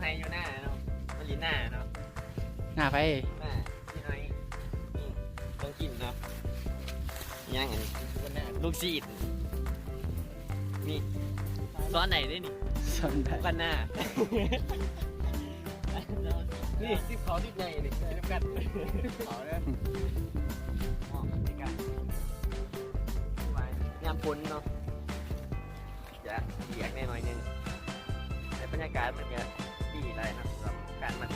ໄຮ່ຢູ່ນາເນາະ ມາຫຼິ້ນນາເນາະ. ນາໃຜ? ນາ ມີໄຮ່ ມີຂອງກິນເນາະ. ຫຍັງອັນນີ້? ລູກຊີ້ນ. ນີ້ ສອນໄດ້ເດ້ນີ້ ສອນໄດ້ ກັນນາ. ນີ້ ຕິບເຂົາຕິບໃຫຍ່ນີ້ ໄປນຳກັນ ເຂົາເດີ. ເໝາະໃນການ ຍາມຝົນເນາະ ຈະປຽກແດ່ໜ້ອຍໜຶ່ງ ແຕ່ບັນຍາກາດມັນກະດີຫຼາຍເນາະ ສຳລັບການມາ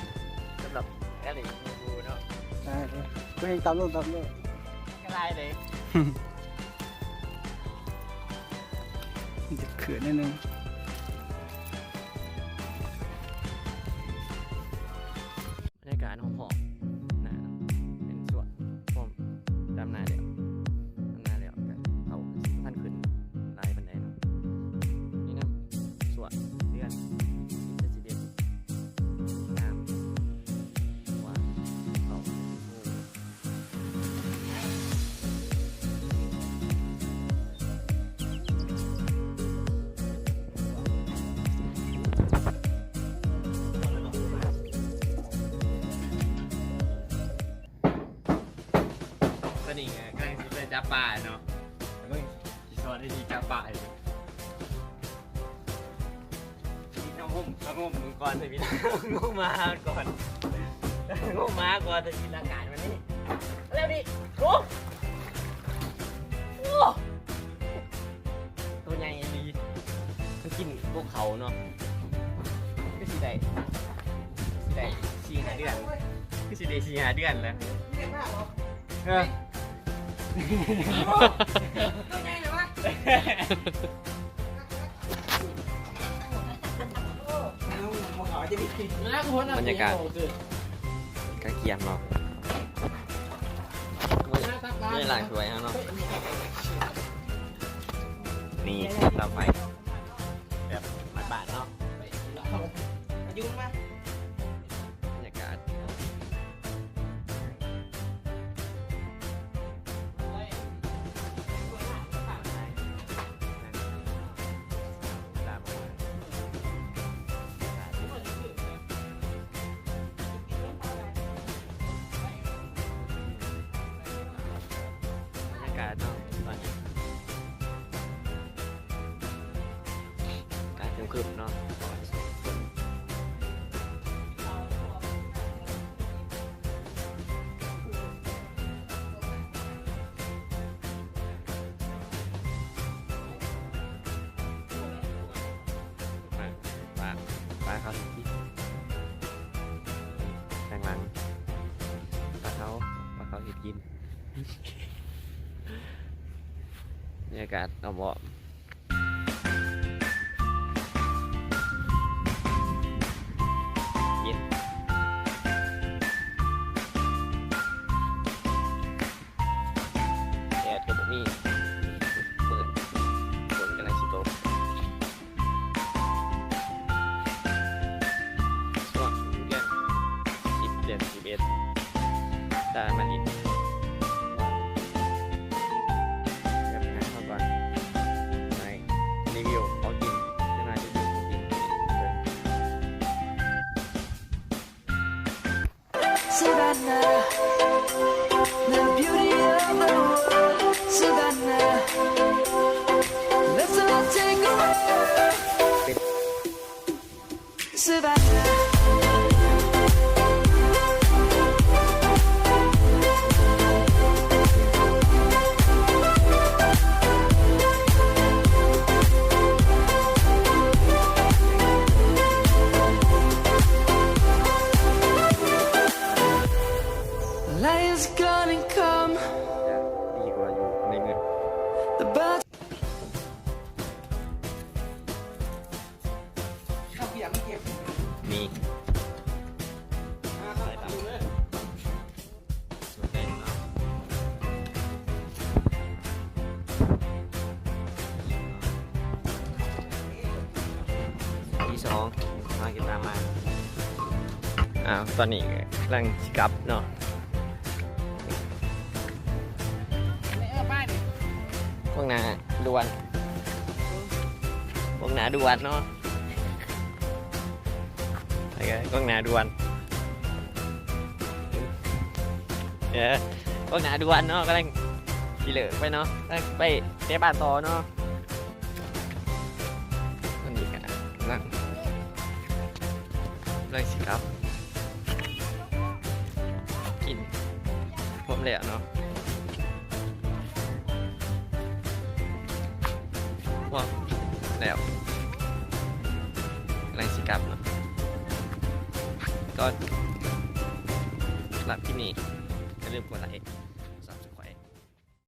ສຳລັບການຫຼິ້ນຢູ່ເນາະ. ໄດ້ເລີຍ ເພິ່ນຕຳລົງ ຕຳລົງ ກະຫຼາຍເດ້. ມັນຈະເຂືອນໜ້ອຍໜຶ່ງ. ບັນຍາກາດຮອບໆ ນາເນາະ ເປັນສວນ ພ້ອມດຳນາແລ້ວ ດຳນາແລ້ວກະເຂົ້າ ກະຊິບໍ່ທັນຂຶ້ນຫຼາຍປານໃດເນາະ. ນີ້ນຳສວນເດືອນ ເຮັດຊິເດັດງາມ ເພາະວ່າເຂົ້າ ຕອນນີ້ກຳລັງຊິໄປຈັບປາເນາະ ເບິ່ງຊິສອນວິທີຈັບປາໃຫ້ເບິ່ງ. ຕ້ອງງົມ ຕ້ອງງົມມືກ່ອນ ໃຫ້ມີ ງົມມາກ່ອນ ງົມມາກ່ອນ ໃຫ້ມີຫຼັກຖານ. ມານີ້ ແລ້ວນີ້ ໂອ້ ໂອ້ ໂຕໃຫຍ່ອີ່ຫຼີ ມັນກິນພວກເຂົາເນາະ. ຄືຊິໄດ້ ຊິໄດ້ສີ່ຫ້າເດືອນ ຄືຊິໄດ້ສີ່ຫ້າເດືອນແລ້ວ. ເອີ ໂຕໃຫຍ່ເລີຍວະ. ບັນຍາກາດກະກຽມເນາະ ມື້ ມື້ລ້າງຖ້ວຍເຮົາເນາະ. ນີ້ ເຕົາໄຟແບບບ້ານໆເນາະ ບັນຍາກາດ. ບັນຍາກາດເນາະ ຕອນນີ້ ອາກາດຄຶມໆເນາະ. ປາ ປາ ປາເຂົາເຮັດກິນ ທາງຫຼັງ ປາເຂົາ ປາເຂົາເຮັດກິນ. ບັນຍາກາດອ້ອມອ້ອມ ເຢັນ ແດດກະບໍ່ມີ ມືດ ຝົນກຳລັງຊິຕົກ. ຊ່ວງເດືອນສິບ ເດືອນສິບເອັດ ຕາມາຫຼິ້ນ ແບບນັ້ນເຮົາກໍໄດ້ຣີວິວຂອງກິນ ຈະມາຣີວິວຂອງກິນໃຫ້ເບິ່ງ. Savannah, the beauty of the world. Savannah, let's all take a walk. Savannah. ທີສອງ ມາກິນຕາມມາ. ອ້າວ ຕອນນີ້ກຳລັງຊິກັບເນາະ. ພວກໜ້າດ່ວນ ພວກໜ້າດ່ວນເນາະ. ໄປ ເອີ ກ້ອງໜ້າດ່ວນ ເອີ ກ້ອງໜ້າດ່ວນເນາະ ກຳລັງຊິເລີກໄປເນາະ ກຳລັງໄປເຕະບານຕໍ່ເນາະ. ຕອນນີ້ກະກຳລັງ ກຳລັງຊິກັບ ກິນພ້ອມແລ້ວເນາະ ພ້ອມແລ້ວ ກຳລັງຊິກັບເນາະ. ກໍສຳລັບຄລິບນີ້ ຢ່າລືມກົດໄລ